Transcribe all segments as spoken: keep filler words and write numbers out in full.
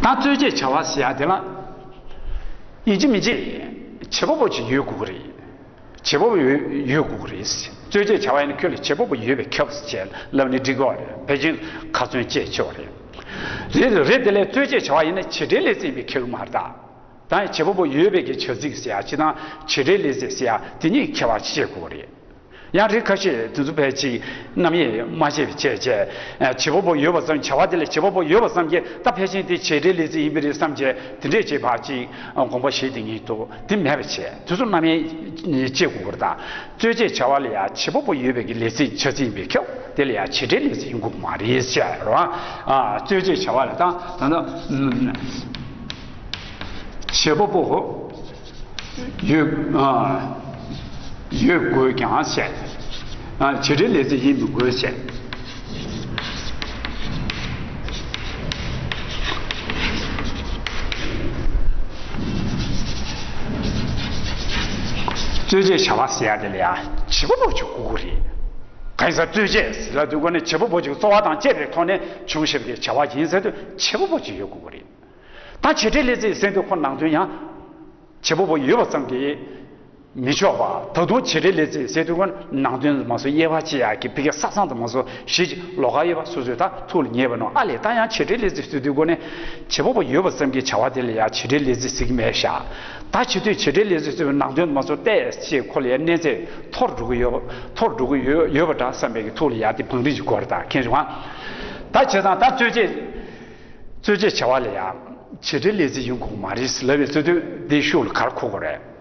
ད་རྩོད་བྱེད་བྱ་བ་ཟེར་ཡ་དེ་ལ། ཡིན་གཅིག་མིན་གཅིག་བྱེད་པ་པོ་ཅིག་ཡོད་དགོས་ཀྱི་རེད། བྱེད་པ་པོ་ཡོད་ཡོད་དགོས་ཀྱི་རེད། རྩོད་བྱེད་བྱ་བ་ཡིན་ན་ཁྱོད་ལ་བྱེད་པ་པོ་ཡོད་པས་ཁྱབ་ཟེར་ལབ་ནས་འགྲིག་གི་རེད། ཕལ་ཆེར་ཁ་ཚོན་བཅད་ཆོག་རེད། རེད་རེད། དེ་ལས་རྩོད་བྱེད་བྱ་བ་ཡིན་ན་བྱེད་འབྲེལ་ལས་ཚིག་ཡིན་པས་ཁྱབ་ཀྱི་མ་རེད་ད། ད་ཡང་བྱེད་པ་པོ་ཡོད་པའི་གི་བྱ་ཚིག་ཟེར་ཡ་ཅི་དང་བྱེད་འབྲེལ་ལས་ཚིག་ཟེར་ཡ་དེ་གཉིས་ཁྱད་པར་ཕྱེ་དགོས་རེད། ཡང་རིགས་ཁ་ཤས་དེ་ཚོ་ཕལ་ཆེར་རྣམ་དབྱེ་མ་ཕྱེ་བའི་བྱས་བྱས། བྱེད་པ་པོ་ཡོད་པ་ཙམ་བྱ་བ་དེ་ལ་བྱེད་པ་པོ་ཡོད་པ་ཙམ་གྱིས་ད་ཕལ་ཆེར་དེ་བྱེད་འབྲེལ་ལས་ཚིག་ཡིན་པ་རེད་བསམ་བྱས་དེ་འདྲས་བྱས་ཕར་ཅིག་དགོངས་པ་བཞེས་དེ་ཉིད་དུ་དེ་མེད་པ་བྱས་དེ་ཚོ་རྣམ་དབྱེ་ཕྱེ་དགོས་པ་རེད་ད། རྩོད་བྱེད་བྱ་བ་ལ་ཡང་བྱེད་པ་པོ་ཡོད་པའི་གི་ལས་ཚིག་བྱ་ཚིག་ཡིན་པས་ཁྱབ། དེ་ལ་ཡང་བྱེད་འབྲེལ་ལས་ཚིག་ཡིན་དགོས་མ་རེད་ཟེར་རོ། རྩོད་བྱེད་བྱ་བ་ལ་ད་ད་ལྟ་བྱེད་པ་པོ་ཡོད། ཡོད་དགོས་ཀྱང་ཟེར། བྱེད་འབྲེལ་ལས་ཚིག་ཡིན་མི་དགོས་ཟེར། རྩོད་བྱེད་བྱ་བ་ཟེར་ཡ་དེ་ལ་ཡང་བྱེད་པ་པོ་ཅིག་དགོས་ཀྱི་རེད། གང་ཡིན་ཟེར་རྩོད་བྱེད་ཟེར་ལབ་དུས་སྒོ་ནས་བྱེད་པ་པོ་ཅིག་རྩོལ་བ་དང་བཅས་པའི་ཐོག་ནས་བྱུང་ཞིག་པའི་བྱ་བ་ཡིན་ཟེར་དུས་བྱེད་པ་པོ་ཅིག་ཡོད་དགོས་ཀྱི་རེད། ད་བྱེད་འབྲེལ་ལས་ཚིག་ཟེར་དུས་ཁོ་ནང་དོན་ཡང་བྱེད་པ་པོ་ཡོད་པ་ཙམ་གྱིས་མི་ཆོག་པ། ད་དུང་བྱེད་འབྲེལ་ལས་ཚིག་ཟེར་དུས་སྒོ་ནས་ནང་དོན་དུ་མ་སོང་དབྱེ་བ་ཕྱེ་ཡག་གི་ཕ་གི་ས་མཚམས་དུ་མ་སོང་གཞི་ལོགས་ཀ་ཡོད་པ་སོ་སོས་ད་ཐུགས་ལ་ངེས་པ་ནོ། ཨ་ལས་ད་ཡང་བྱེད་འབྲེལ་ལས་ཚིག་ཟེར་དུས་སྒོ་ནས་བྱེད་པ་པོ་ཡོད་པ་ཙམ་གྱི་བྱ་བ་དེ་ལ་ཡང་བྱེད་འབྲེལ་ལས་ཚིག་ཟེར་གྱི་མེད་ཤག་ད་བྱེད་དུས་བྱེད་འབྲེལ་ལས་ཚིག་ཟེར་བའི་ནང་དོན་དུ་མ་སོང་ཏོག་ཙམ་ཁོ་ལ་ཡང་གནས་ཚད་མཐོ་རུ་འགྲོ་གི་ཡོད། མཐོ་རུ་འགྲོ་གི་ཡོད་ཡོད་པ་འདྲ་བསམ་པའི་གི་ཐུགས་ལ་ཡང་དེ་བང་སྒྲིག་ཅིག་དགོས་རེད་ད་མཁྱེན་སོང་ཨ། ད་བྱས་ཙང་ད་རྩོད་བྱེད། རྩོད་བྱེད་བྱ་བ་ལ་ཡང་བྱེད་འབྲེལ་ལས་ཚིག་ཡིན་དགོས་མ་རེད་ལབ་པའི་རྩོད་དུས་འདིའི་ཤུགས་ལ་ག་རེ་གོ་དགོས་རེད།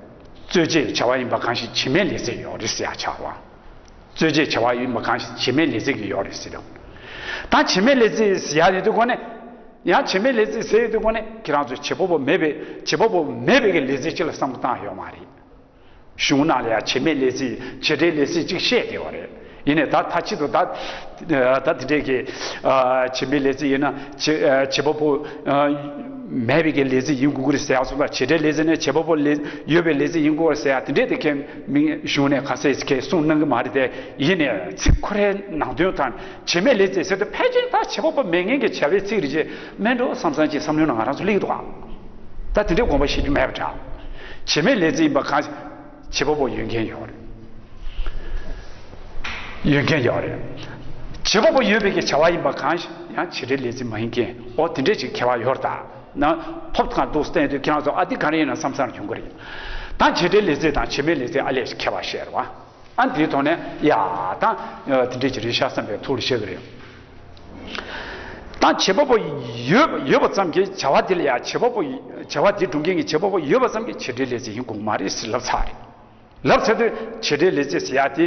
རྩོད་བྱེད་བྱ་བ་ཡིན་པ་གང་ཞིག་བྱེད་མེད་ལས་ཚིག་ཡོད་རེད་ཟེར་ཡ་ཆགས་པ། རྩོད་བྱེད་བྱ་བ་ཡིན་པ་གང་ཞིག་བྱེད་མེད་ལས་ཚིག་གི་ཡོད་རེད་ཟེར་དུས། ད་བྱེད་མེད་ལས་ཚིག་ཟེར་ཡ་ཡོད་དུས་སྒོ་ནས། ཡང་བྱེད་མེད་ལས་ཚིག་ཟེར་ཡོད་དུས་སྒོ་ནས་ཁྱེད་རང་ཚོས་བྱེད་པ་པོ་མེད་པའི་བྱེད་པ་པོ་མེད་པའི་གི་ལས་ཚིག་ཅིག་ལ་བསམ་བློ་བཏང་ཡོད་མ་རེད། གཞུང་ནང་ལ་ཡང་བྱེད་མེད་ལས་ཚིག་བྱེད་འབྲེལ་ལས་ཚིག་ཅིག་བཤད་བསྡད་པ་རེད། ཡིན་ནའི་ད་ད་ཕྱིས་སུ་ད་ད་དེ་འདྲས་ཀྱི་བྱེད་མེད་ལས་ཚིག་ཡིན་ན་བྱེད་བྱེད་པ་པོ་མེད་པའི་གི་ལས་ཚིག་ཡིན་དགོས་ཀྱི་རེད་ཟེར་ཡག་སོང་ཙང་བྱེད་འབྲེལ་ལས་ཚིག་ནས་བྱེད་པ་པོ་ལས་ཡོད་པའི་ལས་ཚིག་ཡིན་དགོས་རེད་ཟེར་ཡག་དེ་འདྲས་དེ་ཁྱེད་མིང་གཞུང་ནས་ག་ཚད་ཅིག་གསུངས་གནང་གི་མ་རེད་དེ། ཡིན་ནའི་ཚིག་ཁོ་རའི་ནང་དོན་དང་བྱེད་མེད་ལས་ཚིག་ཟེར་དུས་ཕལ་ཆེར་ད་བྱེད་པ་པོ་མེད་མཁན་གྱི་བྱ་བའི་ཚིག་རེད་ཅེས་མིན་འགྲོ་བསམ་བསམ་གྱི་བསམ་བློའི་ནང་ང་རང་ཚོ་སླེབས་ཀྱི་འདུག་ཨ། ད་དེ་འདྲའི་དགོངས་པ་བཞེས་རྒྱུ་མེད་པ་འདྲ། བྱེད་མེད་ལས་ཚིག་ཡིན་པ་གང་ཞིག་བྱེད་པ་པོ་ཡོད་མཁན་ཡོད་རེད། ཡོད་མཁན་ཡོད་རེད། བྱེད་པ་པོ་ཡོད་པའི་གི་བྱ་བ་ཡིན་པ་གང་ཞིག་ཡང་བྱེད་འབྲེལ་ལས་ཚིག་མ་ཡིན་མཁན་འོ་དེ་འདྲས་ཅིག་ཁྱད་པར་ཡོད་རེད་ད། ན་ཐོབ་ཐང་འདུག་བསྟན་དུས་ཁྱེད་རང་ཚོ་ཨ་འདི་ག་རེ་ཡིན་ན་བསམ་བསམ་ཡོང་གི་རེད། ད་བྱེད་འབྲེལ་ལས་ཚིག་དང་བྱེད་མེད་ལས་ཚིག་ཨ་ལས་ཁྱད་པར་བཤད་རེད་བ། ཨ་འདིའི་ཐོག་ནས་ཡ་ད་དེ་འདྲས་ཅིག་རེད་ཤག་བསམ་པའི་ཐུགས་ལ་བཞག་གི་རེད། ད་བྱེད་པ་པོ་ཡོད་ཡོད་པ་ཙམ་གྱིས་བྱ་བ་དེ་ལ་ཡང་བྱེད་པ་པོ་བྱ་བ་དེ་སྒྲུབ་མཁན་གྱི་བྱེད་པ་པོ་ཡོད་པ་ཙམ་གྱིས་བྱེད་འབྲེལ་ལས་ཚིག་ཡིན་དགོས་མ་རེད་ཟེར་ལབ་ཚར་རེད། ལབ་ཚར་དུས་བྱེད་འབྲེལ་ལས་ཚིག་ཟེར་ཡ་དེ་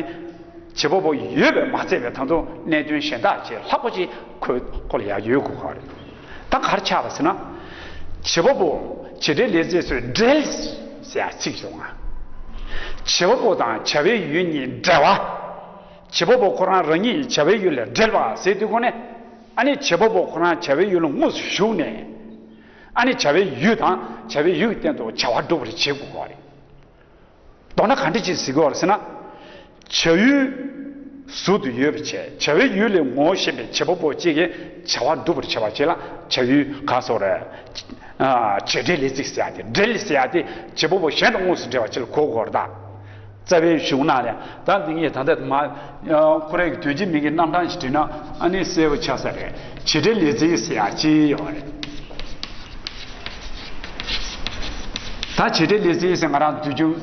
བྱེད་པ་པོ་ཡོད་པས་མ་ཚད་པའི་ད་དུང་གནད་དོན་གཞན་དག་ཅིག་ལྷག་པ་ཅིག་ཁོ་ཁོ་ལ་ཡང་ཡོད་དགོས་པ་རེད། ད་ག་རེ་ཆགས་པ་ཟེར་ན། བྱེད་པ་པོ་བྱེད་འབྲེལ་ལས་ཚིག་ཚོས་འབྲེལ་ཟེར་ཡ་ཚིག་བྱུང་ང་། བྱེད་པ་པོ་དང་བྱ་བའི་ཡུལ་གཉིས་འབྲེལ་བ། བྱེད་པ་པོ་ཁོ་རང་རང་ཉིད་བྱ་བའི་ཡུལ་ལས་འབྲེལ་བ་ཟེར་དུས་ཁོ་ནས། ཨ་ནི་བྱེད་པ་པོ་ཁོ་རང་བྱ་བའི་ཡུལ་ལ་དངོས་སུ་ཞུགས་ནས། ཨ་ནི་བྱ་བའི་ཡུལ་དང་བྱ་བའི་ཡུལ་གྱི་སྟེང་དུ་བྱ་བ་སྒྲུབ་པར་བྱེད་དགོས་པ་རེད། མདོར་ན་ག་འདྲ་ཅིག་ཟེར་དགོས་པ་རེད་ཟེར་ན། བྱ་ཡུལ་ཟུར་དུ་ཡོད་པ་བྱས་བྱ་བའི་ཡུལ་ལས་ངོ་ཤེས་པའི་བྱེད་པ་པོ་གཅིག་གིས་བྱ་བ་སྒྲུབ་པར་བྱེད་པ་གཅིག་ལ་བྱ་ཡུལ་ག་སོགས་རེད། བྱེད་འབྲེལ་ལས་ཚིག་ཟེར་ཡ་དེ་འབྲེལ་ཟེར་ཡ་དེ་བྱེད་པ་པོ་གཞན་དང་དངོས་སུ་འབྲེལ་བ་གཅིག་ལ་གོ་དགོས་རེད་ད། རྩ་བའི་གཞུང་ནང་ལ་ད་འདི་ངས་ད་ལྟ་མ་ཁོ་རང་གི་དོན་གཅིག་མིང་གི་རྣམ་གྲངས་ཤིག་བྲིས་ན་ཨ་ནི་གསལ་པོ་ཆགས་ས་རེད། བྱེད་འབྲེལ་ལས་ཚིག་ཟེར་ཡ་གཅིག་ཡོད་རེད། ད་བྱེད་འབྲེལ་ལས་ཚིག་ཟེར་ང་རང་དུས་རྒྱུན་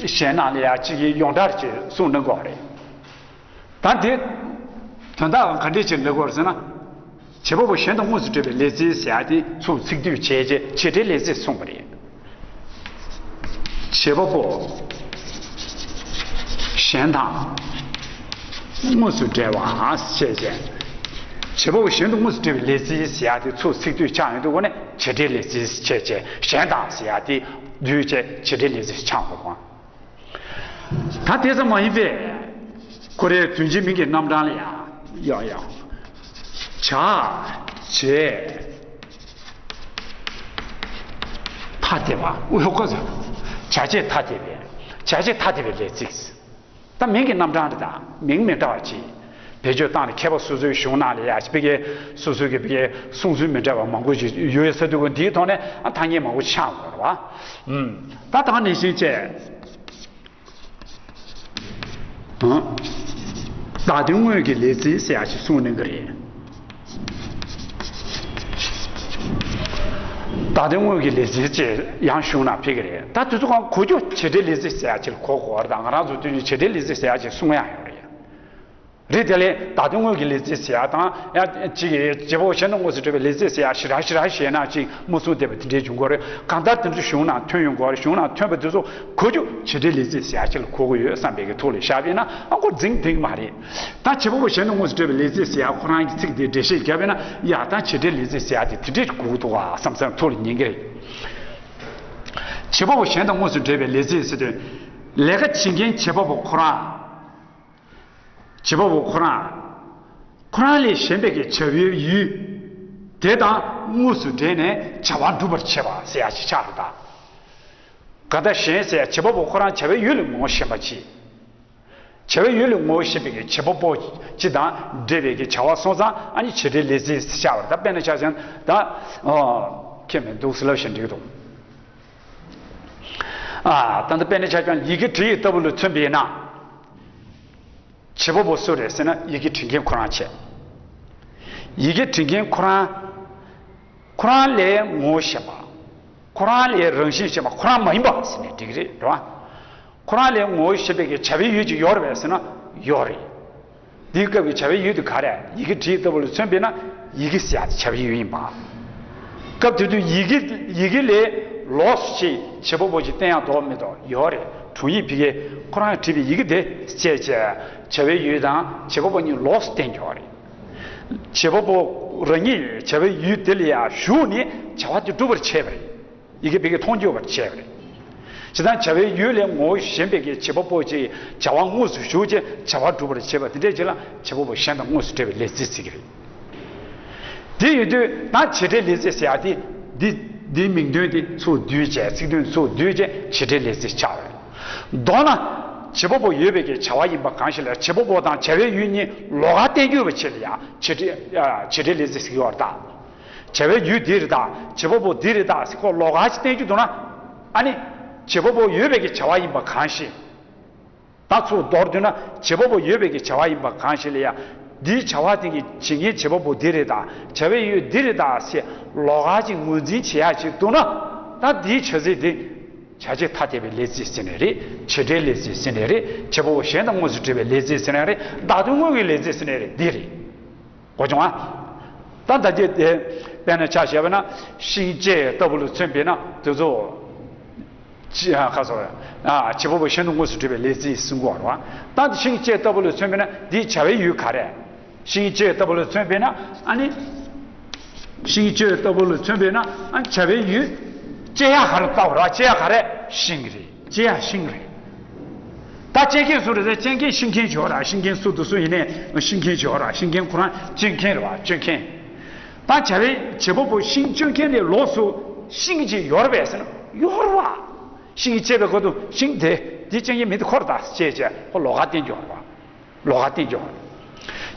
གཞས་ནང་ལ་ཡ་གཅིག་གི་ཡོངས་གྲགས་ཀྱི་གསུང་གནང་གི་ཡོད་རེད། ད་འདི་དོན་དག་ག་འདྲས་ཅིག་འགྲིག་གི་ཡོད་རེད་ཟེར་ན། བྱེད་པ་པོ་གཞན་དང་དངོས་སུ་འབྲེལ་བའི་ལས་ཚིག་ཟེར་ཡ་དེ་ཚུར་ཚིག་སྡུད་བྱས་རྗེས་བྱེད་འབྲེལ་ལས་ཚིག་གསུངས་པ་རེད། བྱེད་པ་པོ་གཞན་དང་དངོས་སུ་འབྲེལ་བ་ཞེས་བྱས། བྱེད་པ་པོ་གཞན་དང་དངོས་སུ་འབྲེལ་བའི་ལས་ཚིག་ཟེར་ཡ་དེ་ཚུར་ཚིག་སྡུད་ཆགས་ཡོང་དུས་འོ་ནས་བྱེད་འབྲེལ་ལས་ཚིག་ཞེས་བྱས་གཞན་དང་ཟེར་ཡ་དེ་སྡུད་བྱས་བྱེད་འབྲེལ་ལས་ཚིག་ཆགས་འགྲོ་གི་ཡོད། ད་དེ་ཙམ་མ་ཡིན་པའི་ཁོ་རའི་དོན་གཅིག་མིང་གི་རྣམ་གྲངས་ལ་ཡང་ཡང་ཡང་བྱ་བྱེད་ཐ་དད་པ་འོ་ཡོད་ག་ཟེར། བྱ་བྱེད་ཐ་དད་པའི་བྱ་བྱེད་ཐ་དད་པའི་ལས་ཚིག་ད་མིང་གི་རྣམ་གྲངས་རེད་ད། མིང་མི་འདྲ་བ་ཅིག་བེད་སྤྱོད་བཏང་ནས་མཁས་པ་སོ་སོའི་གཞུང་ནང་ལ་ཡ་ཕ་གི་སོ་སོའི་གི་ཕ་གི་གསུང་ཚུལ་མི་འདྲ་བ་མང་པོ་ཞིག་ཡོད་ས་དུས་ཀུན་འདིའི་ཐོག་ནས་ཨ་ཐ་སྙད་མང་པོ་ཆགས་ཡོང་གི་རེད་བ། ཨུམ། ད་ད་ག་ནང་བཞིན་བྱས། ཨང་། བརྡ་དོན་དངོས་ཀྱི་ལས་ཚིག་ཟེར་ཡག་ཅིག་གསུངས་གནང་གི་རེད། བརྡ་དོན་དངོས་ཀྱི་ལས་ཚིག་ཅེས་ཡང་གཞུང་ནང་ཕེབས་ཀྱི་རེད། ད་དེ་ཚོ་གང་གོ་རྒྱུ་བྱེད་འབྲེལ་ལས་ཚིག་ཟེར་ཡག་ཅིག་ལ་གོ་དགོས་པ་རེད། ད་ང་རང་ཚོ་དུས་རྒྱུན་བྱེད་འབྲེལ་ལས་ཚིག་ཟེར་ཡག་ཅིག་གསུང་ཡག་ཡོད་རེད། རེད། དེ་ལས་བརྡ་དོན་དངོས་ཀྱི་ལས་ཚིག་ཟེར་ཡག་དང་ཡང་ཅིག་བྱེད་པ་པོ་གཞན་དང་དངོས་སུ་འབྲེལ་བའི་ལས་ཚིག་ཟེར་ཡག་ཞེ་དྲག་ཞེ་དྲག་བཤད་ན་ཅིག་མ་ཚུགས་བསྡད་པ་དེ་འདྲའི་འབྱུང་གི་རེད། གང་ལྟར་དེ་ཚོ་གཞུང་ནང་ཐོན་ཡོང་གི་རེད། གཞུང་ནང་ཐོན་པ་དེ་ཚོ་གོ་རྒྱུ་བྱེད་འབྲེལ་ལས་ཚིག་ཟེར་ཡག་ཅིག་ལ་གོ་གི་ཡོད་བསམ་པའི་གི་ཐོག་ལ་བཞག་པ་ཡིན་ན་ཨ་ཁོ་འཛིང་འདིང་མ་རེད། ད་བྱེད་པ་པོ་གཞན་དང་དངོས་སུ་འབྲེལ་བའི་ལས་ཚིག་ཟེར་ཡག་ཁོ་རང་གི་ཚིག་དེ་འགྲེལ་བཤད་བརྒྱབ་པ་ཡིན་ན་ཡ་ད་བྱེད་འབྲེལ་ལས་ཚིག་ཟེར་ཡག་དེ་དེ་འདྲས་གོ་གི་འདུག་ག་བསམ་བསམ་ཐོག་ལ་ཉན་གི་རེད། བྱེད་པ་པོ་གཞན་དང་དངོས་སུ་འབྲེལ་བའི་ལས་ཚིག་ཟེར་དུས་ལས་ཀ་བྱེད་མཁན་བྱེད་པ་པོ་ཁོ་རང་། བྱེད་པ་པོ་ཁོ་རང་། ཁོ་རང་ལས་གཞན་པའི་གི་བྱ་བའི་ཡུལ། དེ་དང་དངོས་སུ་འབྲེལ་ནས་བྱ་བ་སྒྲུབ་པར་བྱེད་པ་ཟེར་ཡག་ཅིག་ཆགས་རེད་ད། གང་ལྟར་གཞན་ཟེར་ཡག་བྱེད་པ་པོ་ཁོ་རང་བྱ་བའི་ཡུལ་ལ་ངོ་ཤེས་པ་ཅིག་བྱ་བའི་ཡུལ་ལ་ངོ་ཤེས་པའི་གི་བྱེད་པ་པོ་ཅིག་དང་འབྲེལ་བའི་གི་བྱ་བ་སོང་ཙང་ཨ་ནི་བྱེད་འབྲེལ་ལས་ཚིག་ཆགས་པ་རེད་ད། དཔེར་ན་ཆ་བཞག་ན་ད། ཨོ། ཁྱད་མི་འདུག་ཟེར་ལབ་བཞིན་འགྲིག་འདུག་ཨ། ད་ལྟ་དཔེར་ན་ཆ་བཞག་ན་ཡི་གེ་འབྲི་ཡི་ལྟ་བུ་ལ་མཚོན་པ་ཡིན་ན། བྱེད་པ་པོ་སུ་རེད་ཟེར་ན་ཡི་གེ་འབྲི་མཁན་ཁོ་རང་བྱས། ཡི་གེ་འབྲི་མཁན་ཁོ་རང་། ཁོ་རང་ལས་ངོ་ཤེས་པ། ཁོ་རང་ལས་རང་བཞིན་ཤེས་པ་ཁོ་རང་མ་ཡིན་པ་ཟེར་ནས་འགྲིག་གི་རེད་བ། ཁོ་རང་ལས་ངོ་ཤེས་པའི་གི་བྱ་བའི་ཡུལ་ཅིག་ཡོད་རེད་པས་ཟེར་ན་ཡོད་རེད། འདིའི་སྐབས་ཀྱི་བྱ་བའི་ཡུལ་དེ་ག་རེ། ཡི་གེ་འབྲི་ཡི་ལྟ་བུ་ལ་མཚོན་པས་ན་ཡི་གེ་ཟེར་ཡག་དེ་བྱ་བའི་ཡུལ་ཡིན་པ། སྐབས་དེ་དུས་ཡི་གེ་ཡི་གེ་ལས་ལོགས་སུ་ཅིག་བྱེད་པ་པོ་ཅིག་བསྟན་ཡག་འདུག་མི་འདུག་ཡོད་རེད། དྲུང་ཡིག་ཕ་གིས་ཁོ་རང་བྲིས་པའི་ཡི་གེ་དེ་བཅད་བྱས་བྱ་བའི་ཡུལ་དང་བྱེད་པ་པོ་གཉིས་ལོགས་སུ་བསྟན་ཡོད་རེད། བྱེད་པ་པོ་རང་ཉིད་བྱ་བའི་ཡུལ་དེ་ལ་ཡང་ཞུགས་ནས་བྱ་བ་དེ་སྒྲུབ་པར་བྱེད་པ་རེད། ཡི་གེ་ཕ་གིས་མཐོང་རྒྱུ་བར་བྱས་པ་རེད། བྱས་ཙང་བྱ་བའི་ཡུལ་ལས་ངོ་བོ་གཞན་པའི་གི་བྱེད་པ་པོ་ཅིག་བྱ་བ་དངོས་སུ་ཞུགས་བྱས་བྱ་བ་སྒྲུབ་པར་བྱེད་པ་དེ་འདྲས་ཅིག་ལ་བྱེད་པ་པོ་གཞན་དང་དངོས་སུ་འབྲེལ་བའི་ལས་ཚིག་ཟེར་གྱི་རེད། དེ་ཡོད་དུས་ད་བྱེད་འབྲེལ་ལས་ཚིག་ཟེར་ཡག་དེ་འདི་འདིའི་མིང་དོན་དེ་ཚུར་བསྡུས་བྱས་ཚིག་དོན་ཚུར་བསྡུས་བྱས་བྱེད་འབྲེལ་ལས་ཚིག་ཆགས་པ་རེད། མདོར་ན། བྱེད་པ་པོ་ཡོད་པའི་གི་བྱ་བ་ཡིན་པ་གང་ཞིག་ལ་བྱེད་པ་པོ་དང་བྱ་བའི་ཡུལ་གཉིས་ལོགས་ཀ་བསྟན་རྒྱུ་བའི་ཆེད་ལ་ཡང་བྱེད་འབྲེལ་བྱེད་འབྲེལ་ལས་ཚིག་ཟེར་གྱི་ཡོད་རེད་ད། བྱ་བའི་ཡུལ་འདི་རེད་ད། བྱེད་པ་པོ་འདི་རེད་ད་ཟེར་ཁོ་ལོགས་ཀ་ཅིག་བསྟན་རྒྱུ་འདུག་ན། ཨ་ནི། བྱེད་པ་པོ་ཡོད་པའི་གི་བྱ་བ་ཡིན་པ་གང་ཞིག་ད་ཚུར་མདོར་བསྡུས་ན་བྱེད་པ་པོ་ཡོད་པའི་གི་བྱ་བ་ཡིན་པ་གང་ཞིག་ལ་ཡང་། འདིའི་བྱ་བ་དེ་གི་བྱེད་མཁན་བྱེད་པ་པོ་འདི་རེད་ད། བྱ་བའི་ཡུལ་འདི་རེད་ད་ཟེར་ལོགས་ཀ་ཅིག་ངོས་འཛིན་བྱེད་ཡག་ཅིག་འདུག་ན། ད་འདིའི་བྱ་ཚིག་འདི། བྱ་བྱེད་ཐ་དད་པའི་ལས་ཚིག་ཟེར་ནའི་རེད། བྱེད་འབྲེལ་ལས་ཚིག་ཟེར་ནའི་རེད། བྱེད་པ་པོ་གཞན་དང་དངོས་སུ་འབྲེལ་བའི་ལས་ཚིག་ཟེར་ནའི་རེད། བརྡ་དོན་དངོས་ཀྱི་ལས་ཚིག་ཟེར་ནའི་རེད། འདི་རེད། གོ་བྱུང་ཨ། ད་ད་ཅི་དེ་དཔེར་ན་ཆ་བཞག་པ་ན་ཤིང་བཅད་ལྟ་བུ་ལ་མཚོན་པས་ན་དེ་ཚོ། ཅི་ཨ་ཁ་སོ། ཨ་བྱེད་པ་པོ་གཞན་དང་དངོས་སུ་འབྲེལ་བའི་ལས་ཚིག་ཟེར་གོ་རེད་བ། ད་ཤིང་བཅད་ལྟ་བུ་ལ་མཚོན་པས་ན་འདིའི་བྱ་བའི་ཡུལ་ག་རེ། ཤིང་བཅད་ལྟ་བུ་ལ་མཚོན་པས་ན་ཨ་ནི། ཤིང་བཅད་ལྟ་བུ་ལ་མཚོན་པས་ན་ཨ་ནི་བྱ་བའི་ཡུལ། བཅད་ཡག་ག་རེ་ལྟ་བ་རེད་བ། བཅད་ཡག་ག་རེ་ཤིང་རེད། བཅད་ཡག་ཤིང་རེད། ད་བཅད་མཁན་སུ་རེད་ཟེར་བཅད་མཁན་ཤིང་མཁན་ཅིག་ཡོད་རེད། ཤིང་མཁན་སུ་དང་སུ་ཡིན་ནའི་ཤིང་མཁན་ཅིག་ཡོད་རེད། ཤིང་མཁན་ཁོ་རང་གཅོད་མཁན་རེད་བ། གཅོད་མཁན། ད་བྱ་བའི་བྱེད་པ་པོ་ཤིང་གཅོད་མཁན་ལས་ལོགས་སུ་ཤིང་ཅིག་ཡོད་རེད་པས་ཟེར་ན་ཡོད་རེད་བ། ཤིང་བཅད་པའི་སྐབས་དུ་ཤིང་དེ་དེ་གཅོད་མཁན་མི་དེ་ཁོ་རེད་ད་ཟེར་བྱས་བྱས་ཁོ་ལོགས་ཀ་བསྟན་རྒྱུ་ཡོད་རེད་བ། ལོགས་ཀ་བསྟན་རྒྱུ་ཡོད་རེད།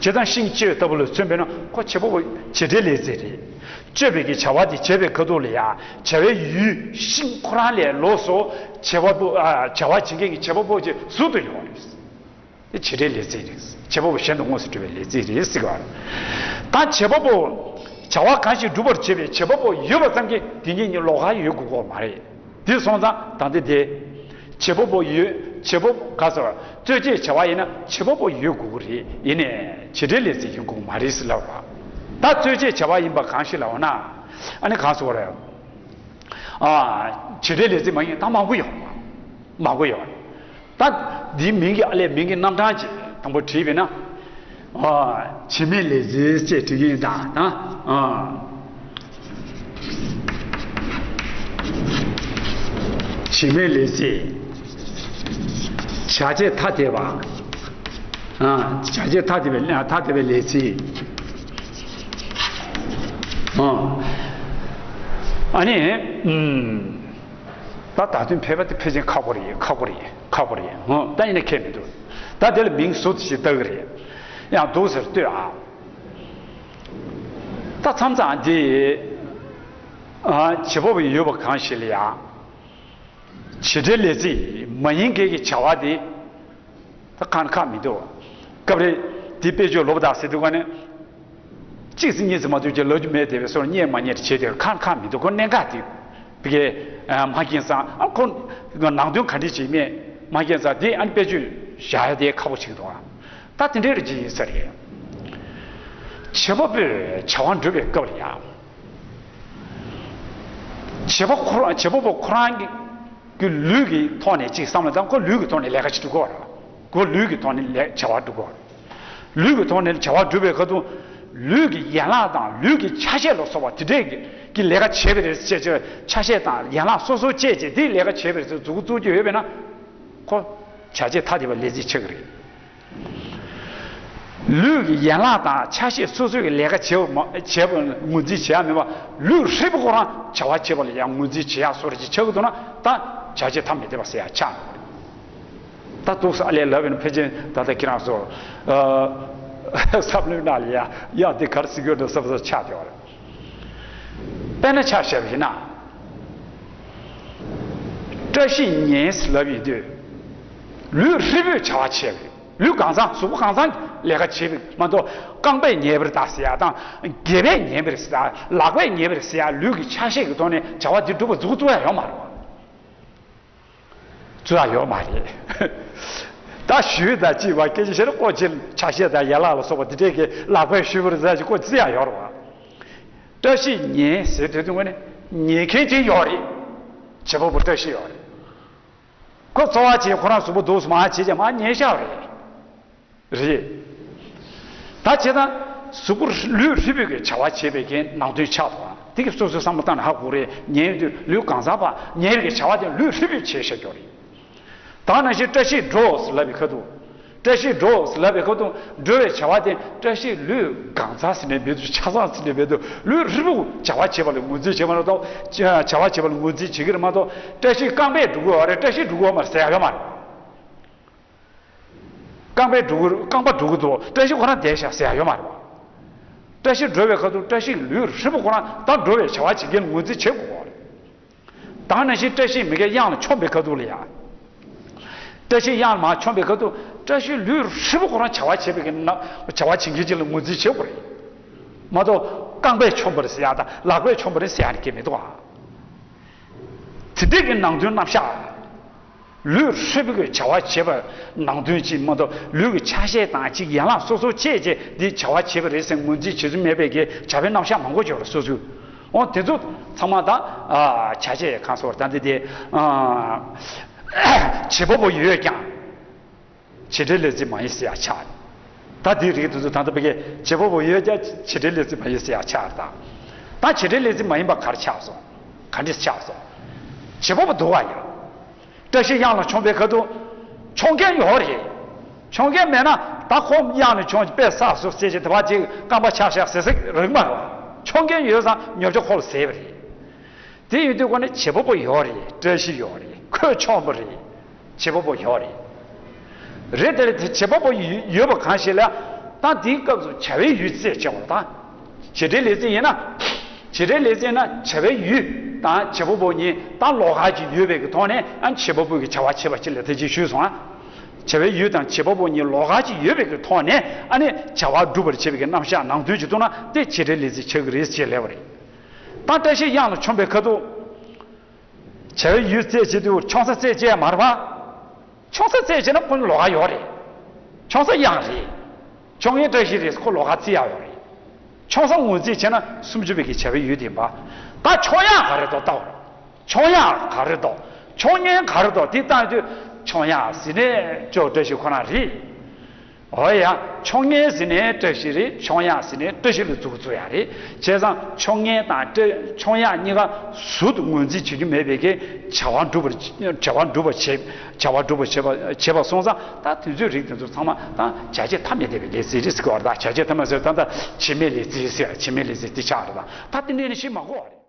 བྱས་ཙང་ཤིང་གཅོད་ལྟ་བུ་ལ་མཚོན་པས་ན་ཁོ་བྱེད་པ་པོ་བྱེད་འབྲེལ་ལས་ཚིག་རེད། གཅོད་པའི་གི་བྱ་བ་དེ་བྱེད་པའི་ཁ་ཐུག་ལ་ཡང་བྱ་བའི་ཡུལ་ཤིང་ཁོ་རང་ལས་ལོགས་སུ་བྱེད་པ་པོ་ཨ་བྱ་བ་བྱེད་མཁན་གྱི་བྱེད་པ་པོ་ཅིག་ཟུར་དུ་ཡོད་རེད། དེ་བྱེད་འབྲེལ་ལས་ཚིག་རེད། བྱེད་པ་པོ་གཞན་དང་དངོས་སུ་འབྲེལ་བའི་ལས་ཚིག་རེད་ཟེར་གི་བ་རེད། ད་བྱེད་པ་པོ་བྱ་བ་གང་ཞིག་སྒྲུབ་པར་བྱེད་པའི་བྱེད་པ་པོ་ཡོད་པ་ཙམ་གྱིས་དེ་ཉིད་ཉིད་ལོགས་ཀ་ཡོད་དགོས་ཀྱི་མ་རེད། དེ་སོང་ཙང་ད་ལྟ་དེ། བྱེད་པ་པོ་ཡོད། བྱེད་པ་པོ་ག་ཟེར། རྩོད་བྱེད་བྱ་བ་ཡིན་ན་བྱེད་པ་པོ་ཡོད་དགོས་ཀྱི་རེད། ཡིན་ནའི་བྱེད་འབྲེལ་ལས་ཚིག་ཡིན་དགོས་མ་རེད་ཟེར་ལབ་པ། ད་རྩོད་བྱེད་བྱ་བ་ཡིན་པ་གང་ཞིག་ལབ་ན། ཨ་ནི་གང་ཟེར་བ་རེད། ཨ། བྱེད་འབྲེལ་ལས་ཚིག་མ་ཡིན་ད་མང་པོ་ཡོད། མང་པོ་ཡོད། ད་འདིའི་མིང་གི་ཨ་ལས་མིང་གི་རྣམ་གྲངས་ཅིག་དང་པོ་བྲིས་པས་ན། ཨ། བྱེད་མེད་ལས་ཚིག་ཅེས་བྲིས་ཀྱི་ཡིན་ད་ད། ཨ། བྱེད་མེད་ལས་ཚིག་བྱ་བྱེད་ཐ་དད་པ། ཨ། བྱ་བྱེད་ཐ་དད་པའི་ཐ་དད་པའི་ལས་ཚིག་ཨ། ཨ་ནི། ཨུམ། ད་ད་དུང་ཕལ་པ་དེ་ཕལ་ཆེར་ཁག་པོ་རེད། ཁག་པོ་རེད། ཁག་པོ་རེད། ཧོ། ད་ཡིན་ན་ཁྱད་མི་འདུག་ད་དེ་ལ་མིང་ཟུར་དུ་ཞིག་བཏགས་ཀྱི་རེད། ཡང་འདུག་ཟེར་ལྟོས་ཨ། ད་མཚམས་མཚམས་འདི་ཨ་བྱེད་པ་པོ་ཡོད་པ་གང་ཞིག་ལ་ཡང་བྱེད་འབྲེལ་ལས་ཚིག་མ་ཡིན་མཁན་གྱི་བྱ་བ་འདི་ད་ཁ་ན་ཁ་མི་འདུག་སྐབས་རེ་འདི་དཔེ་བརྗོད་ལོབས་དང་ཟེར་དུས་ག་ནས་གཅིག་ཙམ་གཉིས་ཙམ་མ་གཏོགས་ཀྱི་ལབ་རྒྱུ་མེད་དེ་བས་སོར་རྙེད་མ་རྙེད་བྱེད་དེ་ཁ་ན་ཁ་མི་འདུག་ཁོ་གནད་འགག་དེ། དེ་གའི་མ་མཁྱེན་ཙང་ཨ་ཁོ་ནང་དོན་ག་འདྲ་ཅིག་མེད་མ་མཁྱེན་ཙང་དེ་ཨ་ནི་དཔེ་བརྗོད་བཞག་ཡ་དེ་ཁག་པོ་ཆགས་འདུག་ད་དེ་འདྲའི་རིགས་ཅིག་ཡིན་ས་རེད། བྱེད་པ་པོས་བྱ་བ་སྒྲུབ་པའི་སྐབས་ལ་ཡང་། བྱེད་པ་ཁོ་རང་བྱེད་པ་པོ་ཁོ་རང་གི་གི་ལུས་ཀྱི་ཐོག་ནས་ཅིག་བསམ་བློ་བཏང་ཁོ་ལུས་ཀྱི་ཐོག་ནས་ལས་ཀ་ཅིག་སྒྲུབ་དགོས་རེད། ཁོ་ལུས་ཀྱི་ཐོག་ནས་ལས་བྱ་བ་སྒྲུབ་དགོས་རེད། ལུས་ཀྱི་ཐོག་ནས་བྱ་བ་སྒྲུབ་པའི་ཁ་ཐུག་ལུས་ཀྱི་ཡན་ལག་དང་ལུས་ཀྱི་ཆ་ཤས་ལ་སོགས་པ་དེ་འདྲས་ཀྱི་ཀྱི་ལས་ཀ་བྱེད་པ་རེད་ཅེས་བྱས་ཆ་ཤས་དང་ཡན་ལག་སོ་སོ་བཅས་བྱས་དེའི་ལས་ཀ་བྱེད་པ་རེད་ཟེར་མཛུབ་གུ་བཙུགས་ཀྱི་ཡོད་པས་ན། ཁོ་བྱ་བྱེད་ཐ་དད་པའི་ལས་ཚིག་ཆགས་ཀྱི་རེད། ལུས་ཀྱི་ཡན་ལག་དང་ཆ་ཤས་སོ་སོའི་ལས་ཀ་བྱེད་པ་མ་བྱེད་པ་ངོས་འཛིན་བྱེད་ཡ་མེད་པ་ལུས་ཧྲིལ་པོ་ཁོ་རང་བྱ་བ་བྱེད་པ་ལ་ཡང་ངོས་འཛིན་བྱེད་ཡ་སོགས་ཅིག་ཆགས་ཀྱི་འདུག་ན་ད་བྱ་བྱེད་ཐ་མི་དད་པ་ཟེར་ཡ་ཆགས་འགྲོ་གི་རེད། ད་ཏོག་ཙམ་ཨ་ལས་ལབ་ཡིན་ཕལ་ཆེར་ད་ལྟ་ཁྱེད་རང་ཚོ་བསམ་བློའི་ནང་ལ་ཡ་ཡ་འདི་ག་རེ་ཟེར་དགོས་འདུག་བསམ་བསམ་ཆགས་བསྡད་པ་རེད། དཔེར་ན་ཆ་བཞག་པ་ཡིན་ན། བཀྲ་ཤིས་ཉལ་ལབ་ཡོང་དུས། ལུས་ཧྲིལ་པོས་བྱ་བ་བྱས་པ་རེད། ལུས་གང་ཚང་གཟུགས་པོ་གང་ཚང་ལས་ཀ་བྱས་པ་མ་གཏོགས་རྐང་པས་ཉལ་བ་རེད་ད་ཟེར་ཡ་དང་། སྒལ་པས་ཉལ་བ་རེད་ཟེར་ཡ་ལག་པས་ཉལ་བ་རེད་ཟེར་ཡ་ལུས་ཀྱི་ཆ་ཤས་ཀྱི་ཐོག་ནས་བྱ་བ་འདི་སྒྲུབ་པ་མཛུབ་གུ་བཙུགས་ཡ་ཡོད་མ་རེད་བ། བཙུགས་ཡ་ཡོད་མ་རེད། ད་ཞུས་དང་ཅི་བ་སྐད་ཆ་བཤད་ན་ཀོ་ཅི་ཆ་ཤས་དང་ཡན་ལག་ལ་སོགས་པ་འདི་འདྲས་ཀྱི་ལག་པས་ཞུས་པ་རེད་ཟེར་ཅིག་ཀོ་བརྩི་ཡ་ཡོད་རེད་བ། བཀྲ་ཤིས་ཉལ་ཟེར་དུས་དུས་ངོས་ནས་ཉལ་མཁན་ཅིག་ཡོད་རེད། བྱེད་པ་པོ་བཀྲ་ཤིས་ཡོད་རེད། ཁོ་འཚོ་བ་བྱེད་ཁོ་རང་གཟུགས་པོ་འདུག་སེ་མར་བྱེད་ཀྱང་མར་ཉལ་བཞག་རེད། རེད། ད་བྱས་ཙང་གཟུགས་པོ་ལུས་ཧྲིལ་པོའི་གི་བྱ་བ་བྱེད་པའི་གི་ནང་དོན་ཆགས་འདུག་ཨ། དེ་གི་སོ་སོའི་བསམ་བློ་བཏང་ནས་ཧ་གོ་རེད། ཉལ་ཡོང་དུས་ལུས་གང་ཟག་པ་ཉལ་བའི་གི་བྱ་བ་དེ་ལུས་ཧྲིལ་པོས་བྱས་བཞག་ཀྱོག་རེད། ད་ནང་བཞིན་བཀྲ་ཤིས་འགྲོ་ཟེར་ལབ་པའི་ཁ་ཐུག་བཀྲ་ཤིས་འགྲོ་ཟེར་ལབ་པའི་ཁ་ཐུག་འགྲོ་བའི་བྱ་བ་དེ་བཀྲ་ཤིས་ལུས་གང་ཟག་ཟེར་ནས་མེད་དུ་ཆ་ཚང་ཟེར་ནས་མེད་དུ་ལུས་ཧྲིལ་པོ་བྱ་བ་བྱེད་པ་ལ་ངོས་འཛིན་བྱེད་པ་མ་གཏོགས། བྱ་བ་བྱེད་པ་ལ་ངོས་འཛིན་བྱེད་ཀྱི་རེད་མ་གཏོགས། བཀྲ་ཤིས་རྐང་པས་འགྲོ་གི་ཡོད་རེད། བཀྲ་ཤིས་འགྲོ་གི་ཡོད་མ་རེད་ཟེར་ཡ་ཡོད་མ་རེད། རྐང་པས་འགྲོ་གི་རྐང་པ་འགྲོ་གི་འདུག་བཀྲ་ཤིས་ཁོ་རང་བསྡད་ཤག་ཟེར་ཡ་ཡོད་མ་རེད་བ། བཀྲ་ཤིས་འགྲོ་བའི་ཁ་ཐུག་བཀྲ་ཤིས་ལུས་ཧྲིལ་པོ་ཁོ་རང་ད་འགྲོ་བའི་བྱ་བ་བྱེད་མཁན་ངོས་འཛིན་བྱེད་དགོས་པ་རེད། ད་ནང་བཞིན་བཀྲ་ཤིས་མི་དགེ་གཡང་ལ་མཆོངས་པའི་ཁ་ཐུག་ལ་ཡ། བཀྲ་ཤིས་གཡང་ལ་མར་མཆོངས་པའི་ཁ་ཐུག་བཀྲ་ཤིས་ལུས་ཧྲིལ་པོ་ཁོ་རང་བྱ་བ་བྱེད་པའི་གི་ན་བྱ་བ་བྱེད་མཁན་ཅིག་ལ་ངོས་འཛིན་བྱེད་དགོས་རེད། མ་གཏོགས་རྐང་པས་མཆོངས་པ་རེད་ཟེར་ཡ་དང་ལག་པས་མཆོངས་པ་རེད་ཟེར་ཡ་ནི་སྐད་མི་འདུག་ཨ། དེ་འདྲའི་གི་ནང་དོན་རྣམ་གཞག་ལུས་ཧྲིལ་པོའི་གི་བྱ་བ་བྱེད་པ་ནང་དོན་གཅིག་མ་གཏོགས་ལུས་ཀྱི་ཆ་ཤས་དང་གཅིག་ཡན་ལག་སོ་སོ་བཅས་བཅས་འདི་བྱ་བ་བྱེད་པ་རེད་ཟེར་ངོས་འཛིན་བྱེད་ཚུལ་མེད་པའི་གི་བྱ་བའི་རྣམ་གཞག་མང་པོ་ཡོད་རེད་སོ་སོའི། འོ་དེ་ཚོ་ཚང་མ་ད་ཨ་བྱ་བྱེད་གང་སོགས་ད་འདི་དེ་ཨ་བྱེད་པ་པོ་ཡོད་ཀྱང་། བྱེད་འབྲེལ་ལས་ཚིག་མ་ཡིན་ཟེར་ཡ་ཆགས། ད་དེའི་རིགས་དེ་ཚོ་ད་ལྟ་བ་གའི་བྱེད་པ་པོ་ཡོད་ཀྱང་བྱེད་འབྲེལ་ལས་ཚིག་མ་ཡིན་ཟེར་ཡ་ཆགས་རེད་ད། ད་བྱེད་འབྲེལ་ལས་ཚིག་མ་ཡིན་པ་ག་རེ་ཆགས་སོང་། ག་འདྲས་ཆགས་སོང་། བྱེད་པ་པོ་འདུག་བ་ཡ། བཀྲ་ཤིས་གཡང་ལ་མཆོངས་པའི་ཁ་ཐུག་མཆོང་མཁན་ཡོད་རེད། མཆོང་མཁན་མེད་ན་ད་ཁོ་གཡང་ལ་མཆོངས་དཔེ་བསགས་སོ་ཟེར་བྱས་དེ་བ་ཅིག་རྐང་པ་ཆག་ཤག་ཟེར་ཟེར་རིགས་མ་རེད་བ། མཆོང་མཁན་ཡོད་ཙང་ཉོ་ཆ་ཁོ་ལ་ཟད་པ་རེད། དེ་ཡིན་དུས་ཁོ་ནི་བྱེད་པ་པོ་ཡོད་རེད། བཀྲ་ཤིས་ཡོད་རེད། ཁོས་མཆོངས་པ་རེད། བྱེད་པ་པོ་ཡོད་རེད། རེད་དེ་རེད་དེ་བྱེད་པ་པོ་ཡོད་པ་གང་ཞིག་ལ་ད་དེའི་སྐབས་སུ་བྱ་བའི་ཡུལ་རྩད་བཅད་པ་དང་། བྱེད་འབྲེལ་ལས་ཚིག་ཡིན་ན། བྱེད་འབྲེལ་ལས་ཚིག་ཡིན་ན་བྱ་བའི་ཡུལ་དང་བྱེད་པ་པོ་གཉིས་དང་ལོགས་ཀ་ཅིག་ཡོད་པའི་གི་ཐོག་ནས་ཨ་བྱེད་པ་པོ་གི་བྱ་བ་བྱེད་པ་ཅིག་ལ་དེ་ཅིག་ཞུས་སོང་ཨ། བྱ་བའི་ཡུལ་དང་བྱེད་པ་པོ་གཉིས་ལོགས་ཀ་ཅིག་ཡོད་པའི་གི་ཐོག་ནས་ཨ་ནི་བྱ་བ་སྒྲུབ་པར་བྱེད་པའི་གི་རྣམ་གཞག་ནང་དོན་གྱི་ཐོག་ན་དེ་བྱེད་འབྲེལ་ལས་ཚིག་ཆགས་ཀྱི་རེད་ཅེས་ལབ་པ་རེད། ད་བཀྲ་ཤིས་གཡང་ལ་མཆོངས་པའི་ཁ་ཐུག་བྱ་བའི་ཡུལ་རྩད་བྱེད་དུས་མཆོང་ས་རྩད་བཅད་མ་རེད་པ། མཆོང་ས་རྩད་བཅད་ན་ཁོ་ལོགས་ཀ་ཡོད་རེད། མཆོང་ས་གཡང་རེད། མཆོང་མཁན་བཀྲ་ཤིས་རེད་ཁོ་ལོགས་ཀ་རྩི་ཡག་ཡོད་རེད། མཆོང་ས་ངོས་འཛིན་བྱས་ན་སུམ་ཅུ་པའི་གི་བྱ་བའི་ཡུལ་དེ་ཡིན་པ། ད་མཆོང་ཡག་ག་རེ་འདུག་ལྟ་བར། མཆོང་ཡག་ག་རེ་འདུག་མཆོང་མཁན་ག་རེ་འདུག་དེ་བལྟ་དུས་མཆོང་ཡག་ཟེར་ནས་ཅོག་བཀྲ་ཤིས་ཁོ་རང་རེད། འོ་ཡ། མཆོང་མཁན་ཟེར་ནས་བཀྲ་ཤིས་རེད། མཆོང་ཡག་ཟེར་ནས་བཀྲ་ཤིས་ལ་མཛུབ་གུ་བཙུགས་ཡག་རེད། བྱས་ཙང་མཆོང་མཁན་དང་བཀྲ་མཆོང་ཡག་གཉིས་ཀ་ཟུར་དུ་ངོས་འཛིན་བྱེད་རྒྱུ་མེད་པའི་གི་བྱ་བ་འགྲུབ་པར་བྱ་བ་འགྲུབ་པར་བྱེད་བྱ་བ་འགྲུབ་པར་བྱེད་པ་བྱེད་པ་སོང་ཙང་ད་དེ་ཚོའི་རིགས་དེ་ཚོ་ཚང་མ་ད་བྱ་བྱེད་ཐ་མི་དད་པའི་ལས་ཚིག་རེད་ཟེར་གི་བ་རེད། ད་བྱ་བྱེད་ཐ་མ་ཟེར་ད་ད་བྱེད་མེད་ལས་ཚིག་ཟེར་བྱེད་མེད་ལས་ཚིག་དེ་ཆགས་རེད། ད་ད་དེ་འདྲས་ནས་ཤེས་མ་དགོས་བ་རེད།